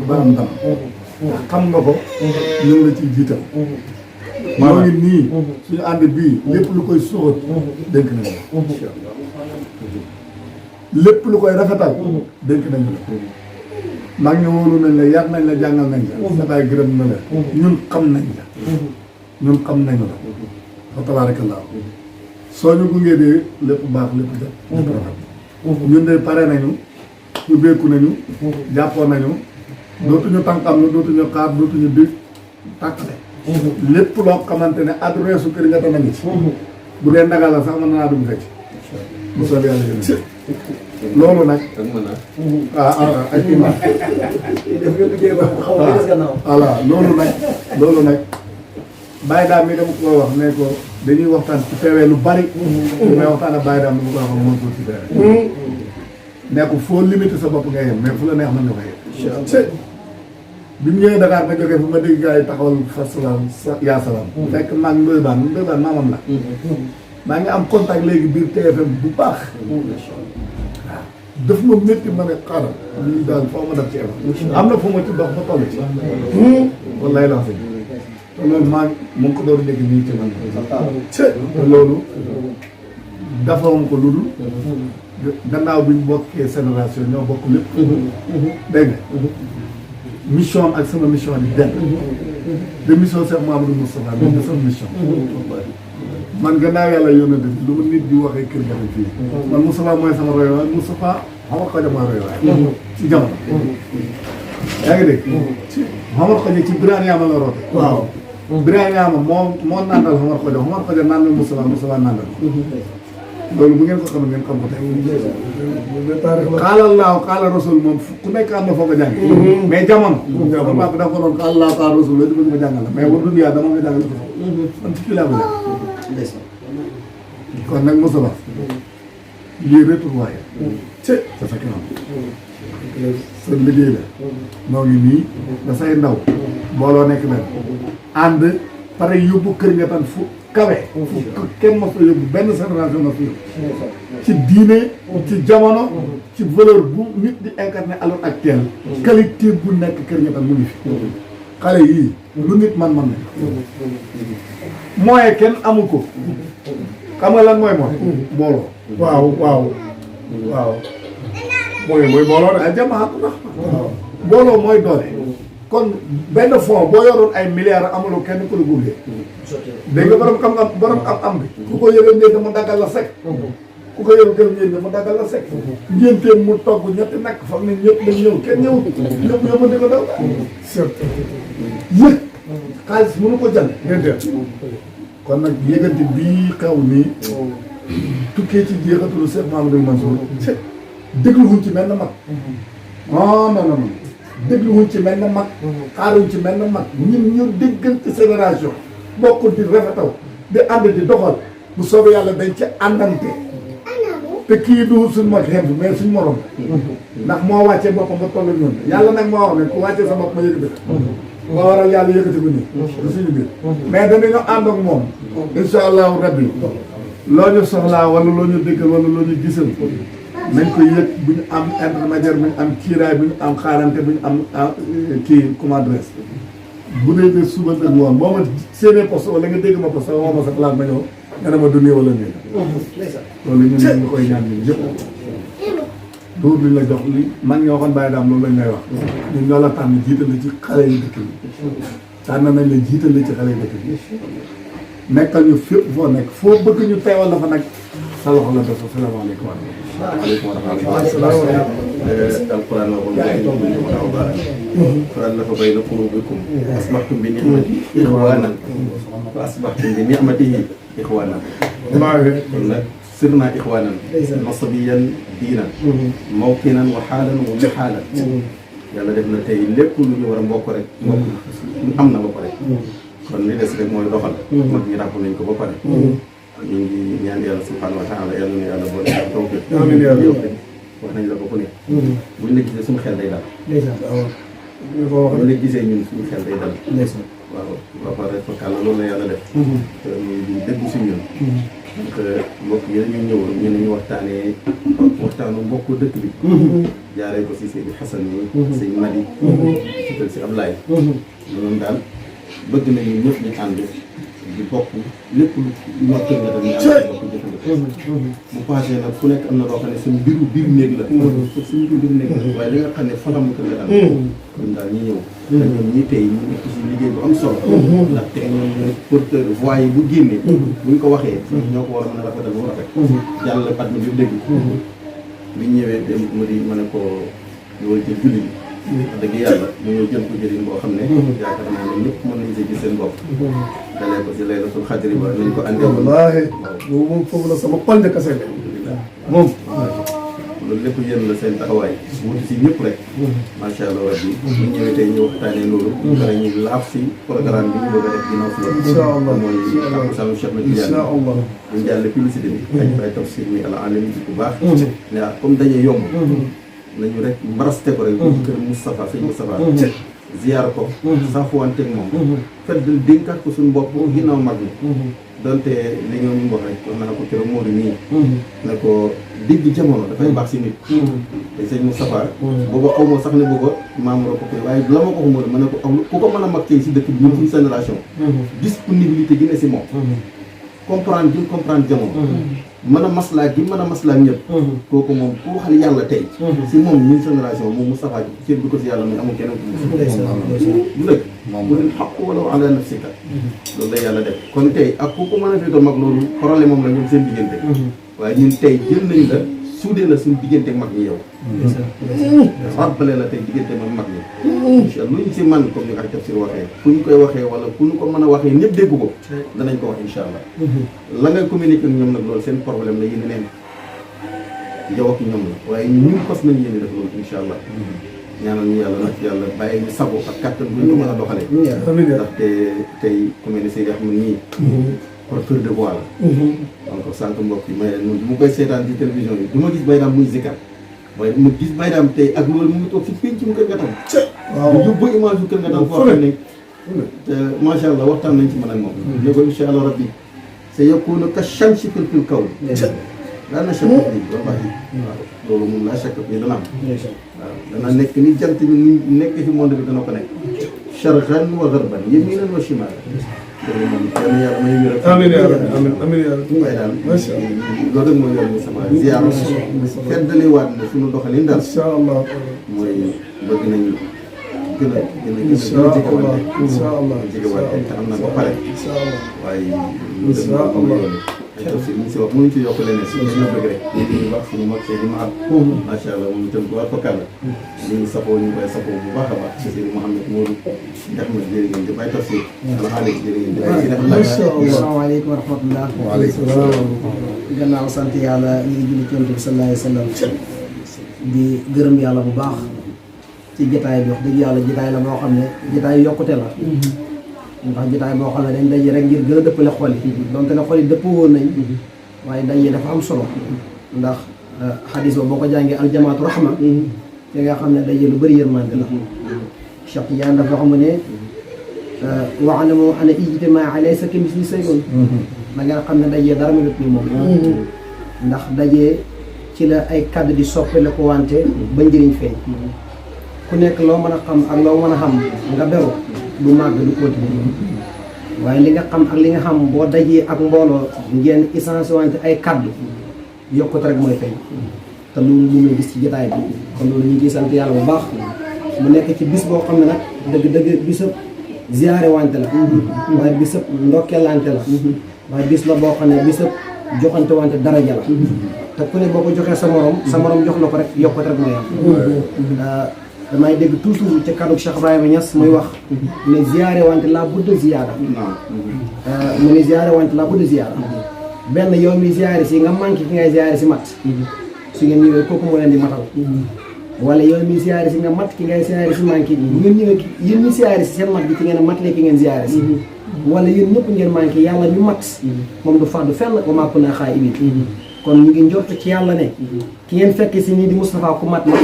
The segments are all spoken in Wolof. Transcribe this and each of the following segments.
ba am ndam xam nga ko ñu ngi la ciy jiital moo ngi nii suñu ànd bii lépp lu koy suuxat dénk nañu la lépp lu koy rafetal dénk nañu la mag ñi wóolu nañ la yar nañ la jàngal nañ la sa baay gërëm na la ñun xam nañ la ñun xam nañu la fa tabaarakallaa soo ñu gungee dee lépp baax lépp jot lépp rafet ñun de pare nañu ubbeeku nañu jàppoon nañu dootuñu tànkam lu dootuñu xaar dootuñu dig tàkkale lépp loo xamante ne adresse kër nga tama ngi ci bu dee ndagal la sax mën naa dugg fecc bu soobee yàlla yéen loolu nag ak imaam voilà loolu nag bàyyi daam mi dama ko wax ne ko dañuy waxtaan ci feewee lu bari mais waxtaan ak bàyyi daam dama ko wax moom ko ci feewee ne ko foo limité sa bopp nga yem mais fu la neex mën nga fa yem bi mu ñëwee Dakar ma jógee fu ma dégg gars yi taxawal fa salaam yaa salaam fekk maa ngi Ndoye Bane maamam la maa ngi am contact léegi biir TFM bu baax waaw daf ma métti ma ne xaaral lii daal foo ma def ci am na fu ma ci dox ba toll ci wallaay la te loolu maa mu ngi ko door léegi nii ci man te loolu dafa am ko lu dul gannaaw bi ñu bokkee génération ñoo bokk lépp dégg nga mission ak sama mission di benn de mission Cheikh Mamadou Moustapha bi de sama mission man gannaaw yàlla yónnee def lu ma nit di waxee kër jafe fii man Moustapha mooy sama royuwaay Moustapha Mouhamed Khadja mooy royuwaay ci jamono yaa ngi dégg ci Mouhamed Khadja ci Birane Yama la roote waaw Birane Yama moo nandal Mouhamed Khadja nandal Moustapha nandal loolu bu ngeen ko xam ngeen xam ko tey xaalal laaw xaalal rasul moom ku nekk am na foo ko jàng mais jamono sama papa dafa ko doon xaalal laaw xaalal rasul loolu bëgg ma jàngal la mais war dund yàlla dama nga jàngal ko man ci kii laa ko jàng kon nag Moustapha lii retour waaye sa kanam sa liggéey la noo ngi nii da say ndaw booloo nekk benn ànd pare yóbbu kër nga tan fu kawe kenn mos la yóbbu benn génération na fi ci diine ci jamono ci valeur bu nit di incarné à l'heure actuelle qualité bu nekk kër nga tan mu ngi fi xale yii lu nit man na mooy kenn amu ko xam nga lan mooy mbooloo waaw mooy mbooloo rek jamaat ndax mbooloo mooy doole kon benn fond boo yoroon ay milliards amuloo kenn ku la gunge dégg nga borom am bi ku ko yëgal njënd mu daggal la sec ku ko yëgal njënd mu daggal la sec njënteem mu togg ñetti nag foog ne ñëpp dañ ñëw kenn ñëw ñëpp yóbbante ko daw yëg xaalis mënu ko jënd déedéet kon nag yëgante bii xew nii tukkee ci jeexatulu Cheikh Mamadou Mansour dégluwuñ ci mel na mag non dégluwuñ ci mel na mag xaaruñ ci mel na mag ñun ñu déggante génération bokk di rafetaw di ànd di doxal bu soobee yàlla dañ ci àndante te kii du suñ mag xeeb mais suñ morom ndax moo wàccee boppam ba toll ñun yàlla nag moo wax ne ku wàccee sa bopp ma yëkkati moo waral yàlla yëkkati ko nii du suñu biir mais danañu ànd ak moom insha allahu rabbi loo ñu soxlaa wala loo ñu déggal wala loo ñu gisal nañ ko yëg bu ñu am intermédiaire bu ñu am kiiraay bu ñu am xaarante bu ñu am kii comment adresse bu dee de suba dëgg woon boo ma séenee poste wala nga dégg ma poste woo ma sa place ma ñëw nga ne ma du nii wala nii loolu ñun ñu koy ñaan ñun yëpp duur li la jox li man ñoo waxoon bàyyi daam loolu lañ lay wax ñun ñoo la tànn jiital la ci xale yi dëkk bi tànn nañ la jiital la ci xale yi dëkk bi nekkal ñu fépp foo nekk foo bëgg ñu teewal la fa nag sa loxo la def asalaamaaleykum waaleykum salaam alquran فألف بين قلوبكم أصبحتم بنعمته إخوانا فأصبحتم بنعمته إخوانا صرنا إخوانا نصبيا دينا موطنا وحالا ومحالا yàlla def na tey lépp lu ñu war a mbokk rek mbokk am na ba pare kon li des rek mooy doxal mag ñi ràpp nañ ko ba pare ñu ngi ñaan yàlla subhanahu wa taala yàlla na yàlla boole tawfiq wax nañ la ko ku ne buñ la gisee suñu xel day dal buñ la gisee ñun suñu xel day dal waaw ba pare fa kàlla loolu la yàlla def muy di dégg si ñun donc mbokk yi dañu ñëwoon ñu ne ñu waxtaanu mbokku dëkk bi. jaaree ko si Seydi Xasan yi. sëñ Madi. si kër si Ablaye. ñoom daal bëgg nañu ñëpp ñu ànd di bokk lépp lu ñor kër nga dem ñu ànd bokk jëfandikoo. bu passé nag ku nekk am na loo xam ne suñu biir néeg la. suñu biir néeg la waaye li nga xam ne falamu kër nga daal. ñun daal ñi ñëw. te ñoom ñii tey ñu nekk si liggéey bu am solo. ndax tey ñoom ñooy porteur voix yi bu génnee. buñ ko waxee. ñoo ko war a mën a rafetal bu rafet. jàll àdduna bi dégg. biñ ñëwee dem ma ne ko ñëwal ci julli bi. wax dëgg yàlla mu ñëw jël ko jëriñ boo xam ne. yaakaar naa ne ñëpp mën nañ see gis seen bopp. dalee ko si laylatul xadri ba nañ ko andee woon. wallaahi boobu moom foofu la sama xol de kase moom. loolu lépp yéen la seen taxawaay. wuti si ñëpp rek. macha allah rabbi. ñu ñëwee tey ñu waxtaanee loolu. ñu pare ñu laaf si programme bi ñu bëgg a def ginnaaw si yéen. incha allah mooy takkusaanu Cheikh na Tidiane. incha allah ñu jàll publicité bi. dañ fay tafsir mi ala alam bu baax. ne comme dañuy yomb. nañu rek mbaraste ko rek. kër Moustapha sëñ Moustapha. ziyaar ko. saafuwanteeg moom. fet dal dénkaat ko suñu bopp ginnaaw mag mi. donte li nga ñu wax rek wax naa ko keroog Modou nii. ne ko digg jamono dafay baax si nit. te sëñ Moustapha. booba xaw ma sax ne booba membre ko koy waaye la ma ko xamoon ma ne ko ku ko mën a mag tey si dëkk bi ñun suñu génération. disponibilité gi ne si moom. comprendre gi comprendre jamono. mën a maslaa gi mën a maslaa ñëpp. kooku moom ku waxal yàlla tey. si moom ñun génération moom Moustapha cër bi ko si yàlla muy amul keneen ku mu. du dëgg. moom bu leen xaq wala ala nafsika. loolu la yàlla def kon tey ak ku ko mën a féetoo mag loolu problème moom la ñoom seen diggante. waaye ñun tey jël nañ la suudee la suñu diggante mag ñi yow. rappelé la tey diggante mag ñi. incha allah luñ si man comme ni ko ak tafsir waxee fu ñu koy waxee wala fu ñu ko mën a waxee ñëpp dégg ko danañ ko wax incha allah. la ngay communiquer ak ñoom nag loolu seen problème la yéen neen yow ak ñoom la waaye ñun fas nañ yéen def loolu incha allah. ñaanal ñu yàlla nag yàlla bàyyi ñu sago ak kattan bu ñu ko mën a doxalee. ndaxte tey ku mel ni Seydi Ahmed ñii. porteur de voix la. donc sànq mbokk yi mu koy seetaan ci télévision yi du ma gis Baydaam muy zikar waaye du ma gis Baydaam tey ak loolu mu ngi toog si pénc mu Kër Ngatam. waaw du yóbbu image yu Kër Ngatam foo xam ne te macha allah waxtaan nañ ci man ak moom. ne ko incha allah rabbi sa yakunu ka shamsi fil kawn. laa na chakka bi wallahi waaw loolu moom laa chakka bi dana am. waaw dana nekk ni jant bi ni nekk ci monde bi dana ko nekk. sharqan wa gharban yaminan wa shimalan. loolu moom yàlla yàlla may wér. amiin yaa rabbi amiin yaa rabbi. waaye daal loolu rek mooy yoon sama ziar. feddaliwaat na suñu doxalin daal. incha allah mooy bëgg nañu gën a incha allah incha allah jegewante te am na ba pare. incha allah waaye loolu rek mooy yoon tafsir ñu si wax mënuñ ci yokk leneen si ñu bëgg rek ñu ngi wax suñu mag Seydi Mahab macha allah moom itam ko war fakal la ñu ngi safoo ñu koy safoo bu baax a baax si Seydi Mouhamed Modou Ahmed jërë ngeen jëf ay tafsir alhamdulilah jërë ngeen jëf si def asalaamaaleykum wa rahmatullah waaleykum salaam gannaaw sant yàlla ñu ngi julli ci Yonent bi sallallahu alayhi wa sallam di gërëm yàlla bu baax ci jotaay bi wax dëgg yàlla jotaay la boo xam ne jotaay yokkute la ndax jotaay boo xam ne dañ daje rek ngir gën a dëppale xol yi donte ne xol yi dëpp woon nañ waaye daje dafa am solo ndax xadis ba boo ko jàngee aljamaatu rahma te nga xam ne daje lu bëri yërmande la Cheikh Tidiane dafa xam ne wa'lamu anna ijtimaa laysa kamislihi shay'un na nga xam ne daje dara melut ni moom ndax daje ci la ay kàddu di soppale ko wante ba njëriñ feeñ ku nekk loo mën a xam ak loo mën a xam nga beru du màgg du continuer waaye li nga xam ak li nga xam boo dajee ak mbooloo ngeen essence wante ay kaddu yokkute rek mooy feeñ te loolu lu muy gis ci jotaay bi kon loolu ñu ngi sant yàlla bu baax mu nekk ci bis boo xam ne nag dëgg-dëgg bisab ziyaare wante la waaye bisab ndokkelante la waaye bis la boo xam ne bisab joxante wante daraja la te ku ne boo ko joxee sa morom jox la ko rek yokkute rek mooy am damay dégg toujours ca kaddu Cheikh Ibrahima Niass muy wax ne ziyaare wante la budda ziyaara mu ne ziyaare wante la budda ziyaara benn yow mi ziyaare si nga manqué ki ngay ziyaare si mat su ngeen ñëwee kooku moo leen di matal wala yow mi ziyaare si nga mat ki ngay ziyaare si manqué bu ngeen ñëwee yéen ñi ziyaare si seen mat bi ci ngeen matlee ki ngeen ziyaare si wala yéen ñëpp ngeen manqué yàlla mi mat moom du fàddu fenn ba maa ko naa xaay ibit kon ñu ngi njort ci yàlla ne ki ngeen fekk si nii di Moustapha ku mat na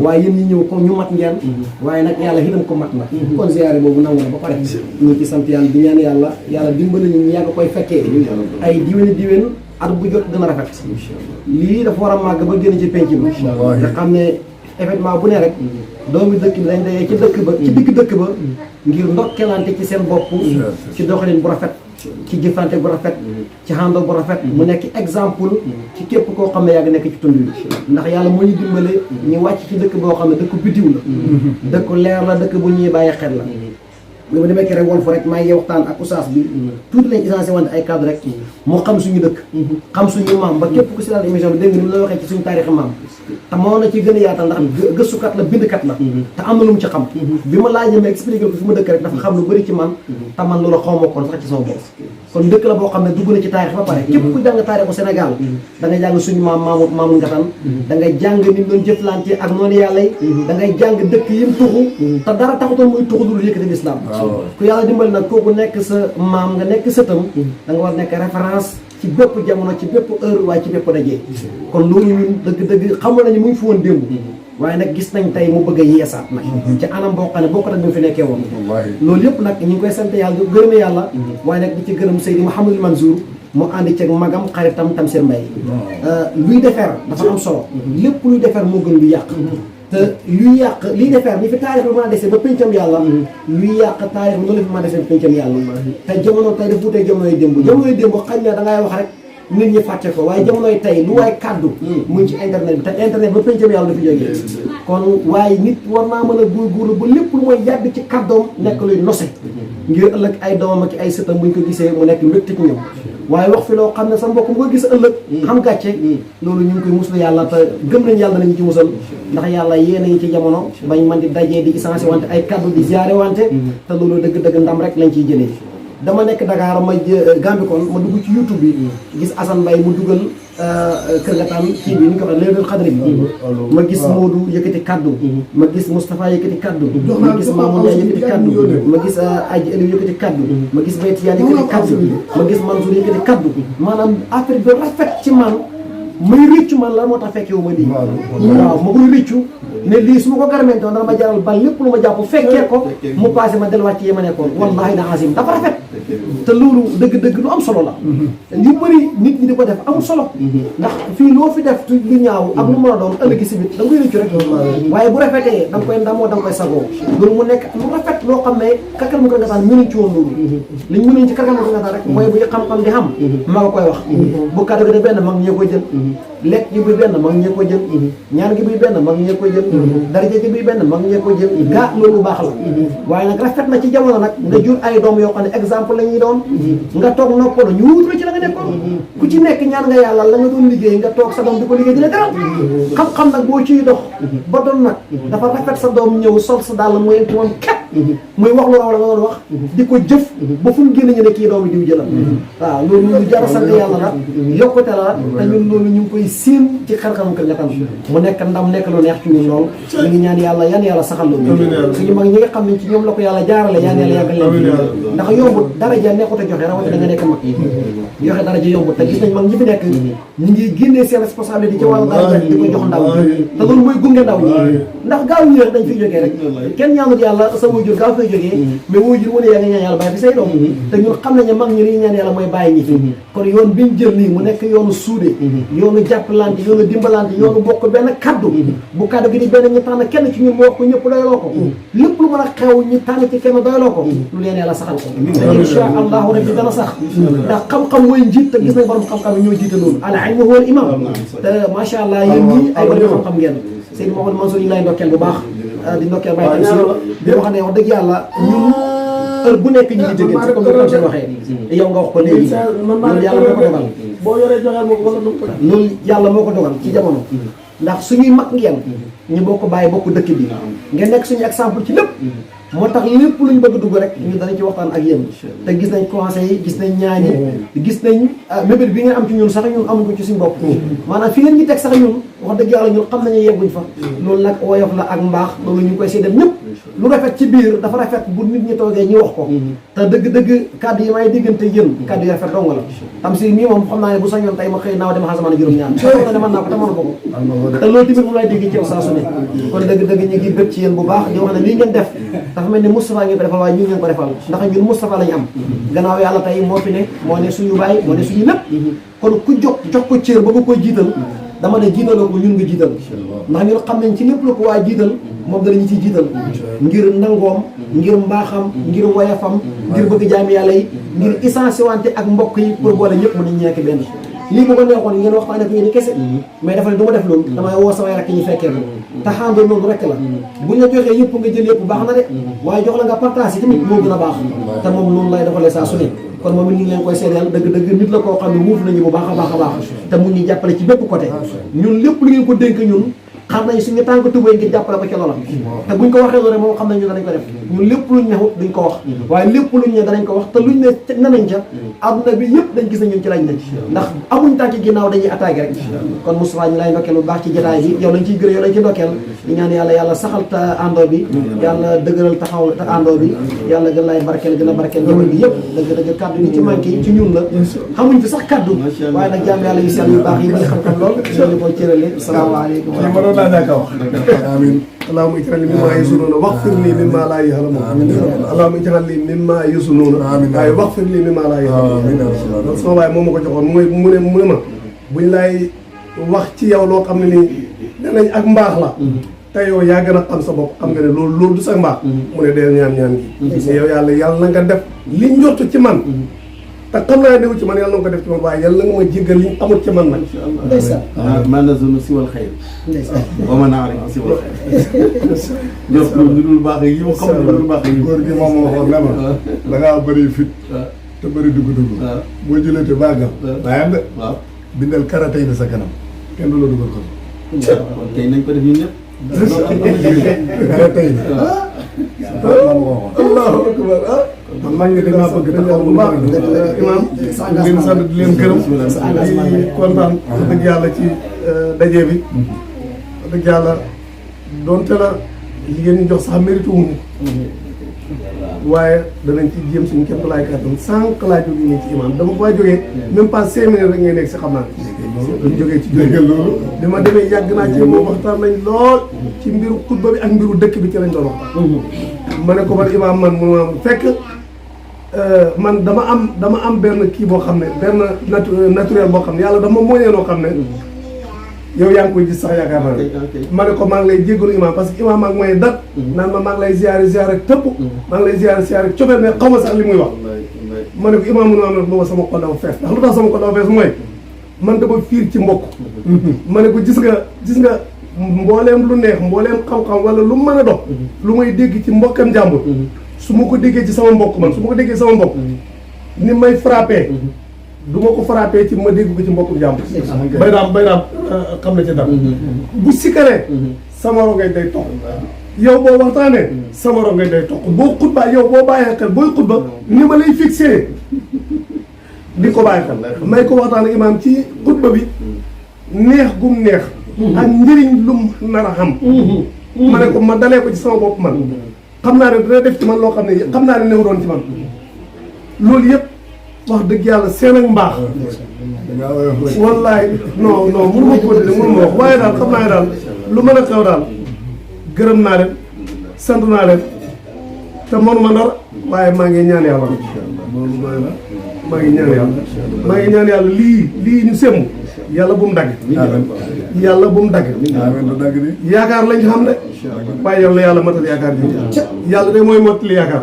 waaye yéen ñi ñëw ko ñu mat ngeen waaye nag yàlla itam ko mat na kon ziyaare boobu nangu na ba pare ñu ci sant yàlla di ñaan yàlla dimbali ñu yàgg koy fekkee ay diwéni at bu jot gën a rafet lii dafa war a màgg ba génn ci penc bi nga xam ne événement bu ne rek doomi dëkk bi dañ dayee ci dëkk ba ci digg dëkk ba ngir ndokkelante ci seen bopp ci doxalin bu rafet ci jëfante bu rafet ci xando bu rafet mu nekk exemple ci képp koo xam ne yaa ngi nekk ci tund wi ndax yàlla moo ñu dimbale ñu wàcc ci dëkk boo xam ne dëkk biddiw la dëkk leer la dëkk bu ñuy bàyyi xel la bi ma demee kere woon fa rek maa ngi waxtaan ak oustaz bi tuuti lañ essentiel wante ay cadre rek moo xam suñu dëkk xam suñu maam ba képp ku si daal émission bi dégg nga ni mu la waxee ci suñu taarixi maam te moo na ci gën a yaatal ndax gëstukat la bindkat la te am na lu mu ci xam bi ma laajee ma expliqué ko fi ma dëkk rek dafa xam lu bëri ci man te man loolu xaw ma koon sax ci sama bopp kon dëkk la boo xam ne dugg na ci taarix ba pare képp ku jàng taarixu Sénégal da ngay jàng suñu maam Maamu Ngatan da ngay jàng ni mu doon jëflante ak noonu yàlla yi da ngay jàng dëkk yim tuxu te dara taxutoon muy tuxu dul yëkkati lislaam ku yàlla dimbali nag kooku nekk sa maam nga nekk sëtam da nga war nekk référence ci bépp jamono ci bépp heure waaye ci bépp daje kon loolu ñun dëgg-dëgg xamoon nañu mu ngi fi woon démb waaye nag gis nañ tey mu bëgg a yeesaat nag ci anam boo xam ne boo ko tak bi mu fi nekkee woon loolu yëpp nag ñu ngi koy sant yàlla gërëme yàlla waaye nag di ci gërëm Seydi Mouhamadou Mansour mu àndi ceeg magam xaritam Tamsir Mbaye luy defar dafa am solo lépp luy defar moo gën lu yàq te luy yàq liy defar ni fi taarix bi mën a desee ba péncam yàlla luy yàq taarix bi noonu la fi mën a desee ba péncam yàlla te jamono tey daf wutee jamonoy démb xañ na da ngay wax rek nit ñi fàtte ko waaye jamonoy tey lu waay kàddu mu ngi ci internet bi te internet ba péncam yàlla dafa jógee kon waaye nit war naa mën a góorgóorlu ba lépp lu mooy yàgg ci kàddoom nekk luy nose ngir ëllëg ay doomam ak ay sëtam buñ ko gisee mu nekk mbégte ci ñoom waaye wax fi loo xam ne sa mbokk mu ko gis ëllëg xam gàcce loolu ñu ngi koy muslu yàlla te gëm nañ yàlla nañu ci musal ndax yàlla yéen a ngi ci jamono bañ man di dajee di essence wante ay kaddu di ziare wante te loolu dëgg-dëgg ndam rek lañ ciy jëlee dama nekk Dakar ma Gambikon ma dugg ci YouTube bi gis Assane Mbaye mu dugal Kër Gataan kii bi ni ñu ko waxee Laylatul Qadr bi ma gis Modou yëkkati kaddu ma gis Moustapha yëkkati kaddu ma gis Mamoun Ndiaye yëkkati kaddu ma gis Adji Aliou yëkkati kaddu ma gis Baye Tidiane yëkkati kaddu ma gis Mansour yëkkati kaddu maanaam affaire bi rafet ci man may rëccu man la moo tax fekkewu ma lii waaw ma koy rëccu ne lii su ma ko garamente woon dana ma jaral ba lépp lu ma jàpp fekkee ko mu passé ma delluwaat ci yema nekkoon wallahi na azim dafa rafet te loolu dëgg-dëgg lu am solo la yu bëri nit ñi di ko def amul solo ndax fii loo fi def lu ñaaw ak lu mën a doon ëllëg si bit da nga koy rëccu rek waaye bu rafetee da nga koy ndamoo da nga koy sagoo loolu mu nekk lu rafet loo xam ne kakal mu ko ngataan mënuñ ci woon loolu liñ mënuñ ci kakal mu ko ngataan rek mooy bu xam-xam di xam ma nga koy wax bu kaddu gi de benn mag ñee koy jël lekk gi buy benn mag ñee koy jël ñaan gi buy benn mag ñee koy jël daraja gi buy benn mag ñee koy jël gaa loolu baax la waaye nag rafet na ci jamono nag nga jur ay doom yoo xam ne exemple la ñuy doon nga toog noppalu ñu wut la ci la nga nekkoon ku ci nekk ñaan nga yàlla la nga doon liggéey nga toog sa doom di ko liggéey dina teral xam-xam nag boo ciy dox ba doon nag dafa rafet sa doom ñëw sol sa dàll mooy ci woon kat muy wax lu raw la nga doon wax di ko jëf ba fu mu génn ñu ne kii doomu diw jëlal waaw loolu lu jar a sant yàlla la yokkute la te ñun loolu ñu ngi koy siin ci xar-xaram Kër Gataan mu nekk ndam nekk lu neex ci ñun lool ñu ngi ñaan yàlla yan yàlla saxal loolu suñu mag ñi nga xam ne ci ñoom la ko yàlla jaarale yan yàlla yàggal leen ndax yombut daraja nekkut a joxe rawate da nga nekk mag joxe daraja yombut te gis nañ mag ñi fi nekk ñu ngi génnee seen responsabilité ci wàllu daraja di ko jox ndaw te loolu mooy gunge ndaw ñi ndax gaaw ñu dañ fiy jógee rek kenn ñaanut yàlla sa wujur gaaw fay jógee mais wujur wu ne yaa ngi ñaan yàlla bàyyi fi say doom te ñun xam nañ ne mag ñi li ñaan yàlla mooy bàyyi ñi fi kon yoon biñ jël nii mu nekk yoonu suude yoonu jàppalante yoonu dimbalante yoonu bokk benn kaddu bu kaddu gi di benn ñu tànn kenn ci ñun mu wax ko ñëpp doyloo ko lépp lu mën a xew ñu tànn ci kenn doyloo ko lu leen yàlla saxal ko te insha allahu rabbi dana sax ndax xam-xam mooy njiit te gis nañ borom xam-xam yi ñoo jiite loolu al ilmu huwa al imam te macha allah yéen ñii ay borom xam-xam ngeen Seydou Mouhamadou Mansour ñu lay ndokkeel bu baax di ndokkeel Baye Tamsir di wax ne wax dëgg yàlla ñun heure bu nekk ñu ngi déggante comme ni ko seen waxee yow nga wax ko léegi loolu yàlla moo ko dogal boo yoree joxeel moo ko wala du ko loolu yàlla moo ko dogal ci jamono ndax suñuy mag ngeen ñu bokk bàyyi bokk dëkk bi ngeen nekk suñu exemple ci lépp moo tax lépp luñ bëgg dugg rek ñu danañ ci waxtaan ak yéen te gis nañ conseils yi gis nañ ñaan yi gis nañ mébét bi ngeen am ci ñun sax ñun amuñ ko ci suñu bopp maanaam fi ngeen ñu teg sax ñun wax dëgg yàlla ñun xam nañu yegguñ fa loolu nag woyof la ak mbaax loolu ñu ngi koy seedal ñëpp lu rafet ci biir dafa rafet bu nit ñi toogee ñu wax ko te dëgg-dëgg kàddu yi may diggante yéen kàddu yi rafet dong la Tamsir mii moom xam naa ne bu sañoon tey ma xëy naaw dem xasamaan juróom-ñaar xam ne mën naa ko te mënu ko te loolu tamit moom lay dégg ci yow saa su ne kon dëgg-dëgg ñu ngi bëgg ci yéen bu baax di wax ne lii ngeen def dafa mel ni Moustapha ngeen ko defal waaye ñu ngeen ko defal ndax ñun Moustapha lañu am gannaaw yàlla tey moo fi ne moo ne suñu baay moo ne suñu lépp kon ku jox ko cër ba nga koy jiital dama ne jiitaloo ko ñun nga jiital ndax ñun xam nañ ci lépp la ko waa jiital moom danañu ciy jiital ngir nangoom ngir mbaaxam ngir woyafam ngir bëgg jaami yàlla yi ngir essence wante ak mbokk yi pour boole ñëpp mu nañ ñekk benn lii bu ko neexoon ngeen waxtaane ko yéen kese mais dafa ne du ma def loolu damay woo samay rakk ñu fekkee ko te xaandoo noonu rek la buñ la joxee yëpp nga jël yëpp baax na de waaye jox la nga partage yi tamit moo gën a baax te moom noonu lay defalee saa su ne kon moom it ñu ngi leen koy seedeel dëgg-dëgg nit la koo xam ne wuuf nañu bu baax a baax a baax te mu ngi jàppale ci bépp côté ñun lépp lu ngeen ko dénk ñun xam nañ suñu tànk tubéy ngir jàppale ko ca loola te buñ ko waxee loolu rek moom xam nañ ñu danañ ko def ñun lépp luñ nexut duñ ko wax waaye lépp luñ ne danañ ko wax te luñ ne nanañ ca adduna bi yëpp dañ gis ne ñun ci lañ ne ndax amuñ tànki ginnaaw dañuy attaqué rek kon Moustapha ñu lay ndokkeel bu baax ci jotaay bi yow lañ ciy gërëm yow lañ ci ndokkeel di ñaan yàlla saxal ta àndoo bi yàlla dëgëral taxaw ta àndoo bi yàlla gën lay barkeel gën a barkeel njaboot bi yëpp dëgg kaddu yi ci manqué ci ñun la xamuñ fi sax kaddu waaye nag jaam yàlla yu sell yu baax yi ñi xam-xam lool ñooñu ko cërale salaamaaleykum آمين اللهم اجعل لي مما يظنون واغفر لي مما لا يعلمون اللهم اجعل لي مما يظنون waaye واغفر لي مما لا يعلمون loolu sama waay moom ma ko joxoon mu ne ma buñ lay wax ci yow loo xam ne nii danañ ak mbaax la te yow yaa gën a xam sa bopp xam nga ne loolu du sax mbaax mu ne dee ñaan gi yow yàlla na nga def liñ njort ci man te xam naa newu ci man yàlla na nga ko def ci man waaye yàlla na nga ma jéggal liñ amul ci man nag ndeysaan ma nazunu siwal xayr wa ma naarifu siwal xayr jox lu dul baax yi yow xam lu dul baax yi góor gi moom waxoon na ma da ngaa bëri fit te bëri dugg-dugg boo jëlee te bàggal waaye am de bindal karatay na sa kanam kenn du la dugal ko kon tey nañ ko def ñun ñëpp karatay na allahu akbar man maa ngi damaa bëgg taxaw bu baax imam leen sant di leen gërëm di kontaan dëgg yàlla ci daje bi dëgg yàlla doonte la li ngeen ñu jox sax mérite wuñu waaye danañ ci jéem suñu képp laay kàttan sànq laa jógee nii ci imam dama faa jógee même pas 5 minutes rek ngay nekk si xam naa dañ jógee ci jóge loolu bi ma demee yàgg naa ci moom waxtaan nañ lool ci mbiru xutba bi ak mbiru dëkk bi ci lañ doon waxtaan ma ne ko man imam man mu fekk man dama am benn kii boo xam ne benn naturel boo xam ne yàlla dama mooñee noo xam ne yow yaa ngi koy gis sax yaakaar naa ne ma ne ko maa ngi lay jéggalu imam parce que imam maa ngi mooy dat naan ma maa ngi lay ziare tëpp maa ngi lay ziare cofeel mais xaw ma sax li muy wax ma ne ko imam mënu am nag booba sama xol dafa fees ndax lu tax sama xol dafa fees mooy man dama fiir ci mbokk ma ne ko gis nga mbooleem lu neex mbooleem xam-xam wala lu mën a dox lu may dégg ci mbokkam jàmbur su ma ko déggee ci sama mbokk man su ma ko déggee sama mbokk ni may frappé du ma ko frappé ci ma dégg ko ci mbokku jàmbur bay daam xam na ci dara bu sikkaree sama rongay day toq yow boo waxtaanee sama rongay day toq boo xutba yow boo bàyyee xel booy xutba ni ma lay fixé di ko bàyyi xel may ko waxtaan ak imaam ci xutba bi neex gum neex ak njëriñ lum nar a xam ma ne ko ma dalee ko ci sama bopp man xam naa ne dina def ci man loo xam ne xam naa ne néew doon ci man loolu yëpp wax dëgg yàlla seen ak mbaax wallaay non mënu ma ko déglu mënu ma wax waaye daal xam naa ne daal lu mën a xew daal gërëm naa leen sant naa leen te mënuma dara waaye maa ngi ñaan yàlla maa ngi ñaan yàlla lii ñu semb yàlla bu mu dagg yàlla bu mu dagg yaakaar lañ xam de waaye yàlla matal yaakaar ji yàlla de mooy mottali yaakaar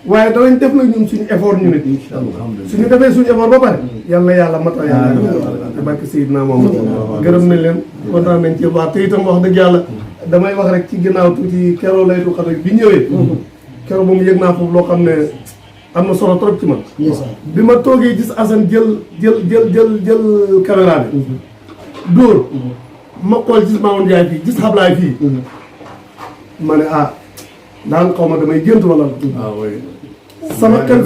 waaye danañ def nag ñun suñu effort ñu nit suñu defee suñu effort ba pare yàlla matal yaakaar te barke Seydina moom gërëm nañ leen kontaan nañ ci baax te itam wax dëgg yàlla damay wax rek ci ginnaaw tuuti keroo laytu xadar bi ñëwee keroo moom yëg naa foofu loo xam ne am na solo trop ci man bi ma toogee gis Assane jël caméra bi dóor ma xool gis Mamoune Ndiaye fii gis Ablaye fii ma ne daal xaw ma damay gént wala sama xel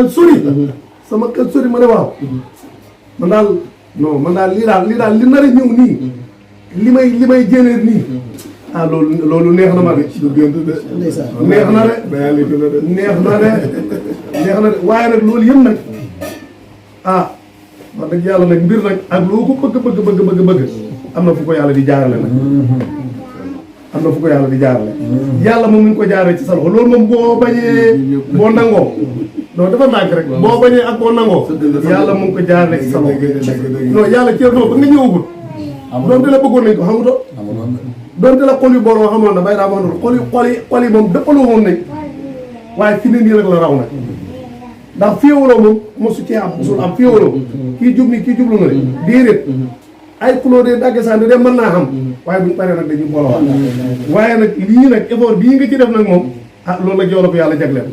sori sama xel sori ma ne waaw man daal lii daal li nar a ñëw nii li may génneer nii ah loolu neex na ma de. du gént de. ndeysaan. neex na de. réalité la de. neex na de waaye nag loolu yëpp nag ah wax dëgg yàlla nag mbir nag ak loo ko bëgg am na fu ko yàlla di jaarale nag. am na fu ko yàlla di jaarale. yàlla moom mi ngi ko jaarale ci sa loxo loolu moom boo bañee boo nangoo. non dafa nàkk rek boo bañee ak boo nangoo. yàlla mu ngi ko jaarale ci sa loxo. non yàlla ceeb ba nga ñëwagul. donte la bëggoon nañ ko xamutoo. donte la xol yu booroo xamoon na bay daa wax noonu xol yi moom dëppaloo woon nañ waaye fi ne nii rek la raw nag ndax féewaloo moom mosu cee am mosul am féewaloo kii jub ni kii jublu nga de déedéet ay couleur de dagge sànni de mën naa xam waaye buñ paree nag dañuy booloo waaye nag lii nag effort bii nga ci def nag moom ah loolu nag yow la ko yàlla jagleel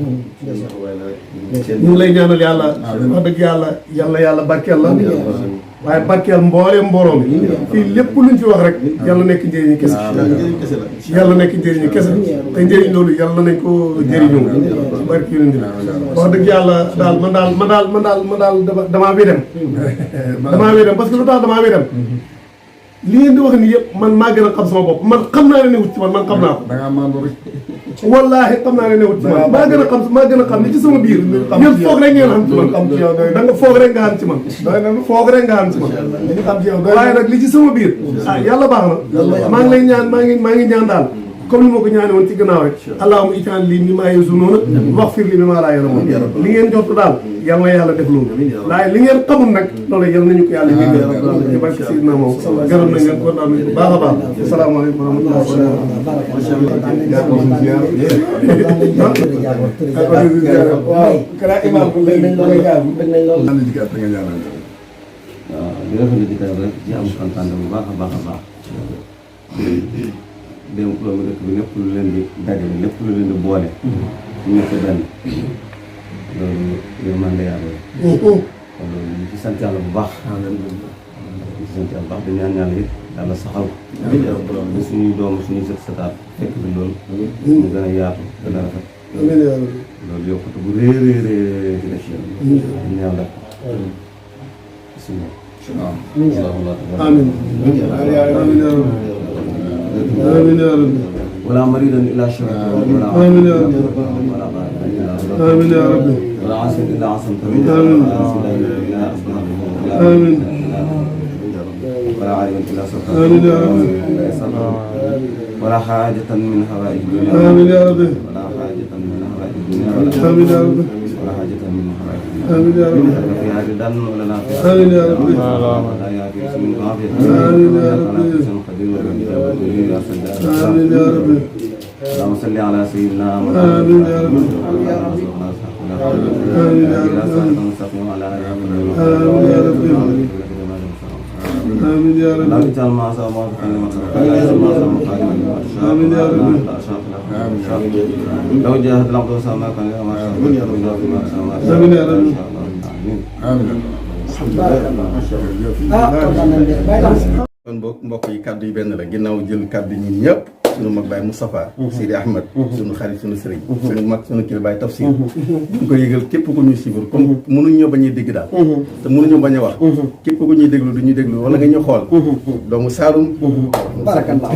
ñu ngi lay ñaanal yàlla wax dëgg yàlla barkeel la waaye barkeel mbooleem mbooloo mi fii lépp luñ fi wax rek yàlla nekk njëriñu kese yàlla nekk njëriñu kese te njëriñ loolu yàlla nañ ko jëriñoo barki yonent bi wax dëgg yàlla daal man daal damaa bi dem parce que lu tax damaa bi dem li ngeen di wax ni yëpp man maa gën a xam sama bopp man xam naa ne newut ci man xam naa ko da ngaa maandu rek. wallaahi xam naa ne newut ci man maa gën a xam li ci sama biir ñëpp foog rek ngeen xam ci man da nga foog rek nga xam ci man foog rek nga xam ci man waaye nag li ci sama biir ah yàlla baax na maa ngi lay ñaan maa ngi ñaan daal comme ni ma ko ñaane woon ci gannaaw rek allahumma ij'al lii mimmaa yazunuuna waghfir lii mimmaa laa ya'lamuun li ngeen jot daal yal na yàlla def loolu waaye li ngeen xamul nag loolu yal nañu ko yàlla jéggal ci barke Seydina moom gërëm nañ leen kontaan nañ baax a baax asalaamaaleykum wa rahmatulah waaw kala imam ko léegi bëgg nañ loolu nan jigéen nga ñaanal waaw di rafetlu di rek ci am kontaan bu baax a baax démb loolu dëkk bi lépp lu leen di dajale lépp lu leen di boole ñu nekk benn loolu yërmande yàlla la kon loolu ñu ci sant yàlla bu baax ñu ci sant yàlla bu baax di ñaan yàlla it yàlla saxal ko ba suñuy doom suñuy sët sëtaat fekk bi loolu ñu gën a yaatu gën a rafet loolu yokkute bu réeréer ci def ñu yàlla bismillah amiin amiin yaa rabbi ولا مريضا الا شفيته ولا آمين يا رب. ولا آمين يا رب ولا عاصم الا عصمته آمين. آمين. ولا عالما الا صرفته آمين يا رب. ولا حاجة من هوائج الدنيا آمين يا رب ولا حاجة من هوائج الدنيا آمين يا رب ولا حاجة من هوائج الدنيا آمين يا رب فيها رضا ولا نافع آمين يا رب ولا يأتي باسم عافية آمين يا رب. ولا حسن قدير ولا كتاب دليل يا سجاد آمين يا رب اللهم صل على سيدنا محمد آمين يا رب. آمين يا رب. آمين يا رب. آمين يا رب لا تجعل ما سوى ما آمين يا رب. لو جاهد العبد وسامى كان ما شاء الله آمين يا رب. amiin ah kontaan nañ de bàyyi la kon mbokk yi kàddu yi benn la ginnaaw jël kàddu ñun ñëpp sunu mag Baye Moustapha Sidi Ahmed sunu xarit sunu sëriñ sunu mag sunu kii Baye Tafsir ñu ko yëgal képp ku ñuy suivre comme mënuñ ñoo bañ a dégg daal te mënuñu bañ a wax képp ku ñuy déglu du ñuy déglu wala nga ñu xool doomu Saalum barakallah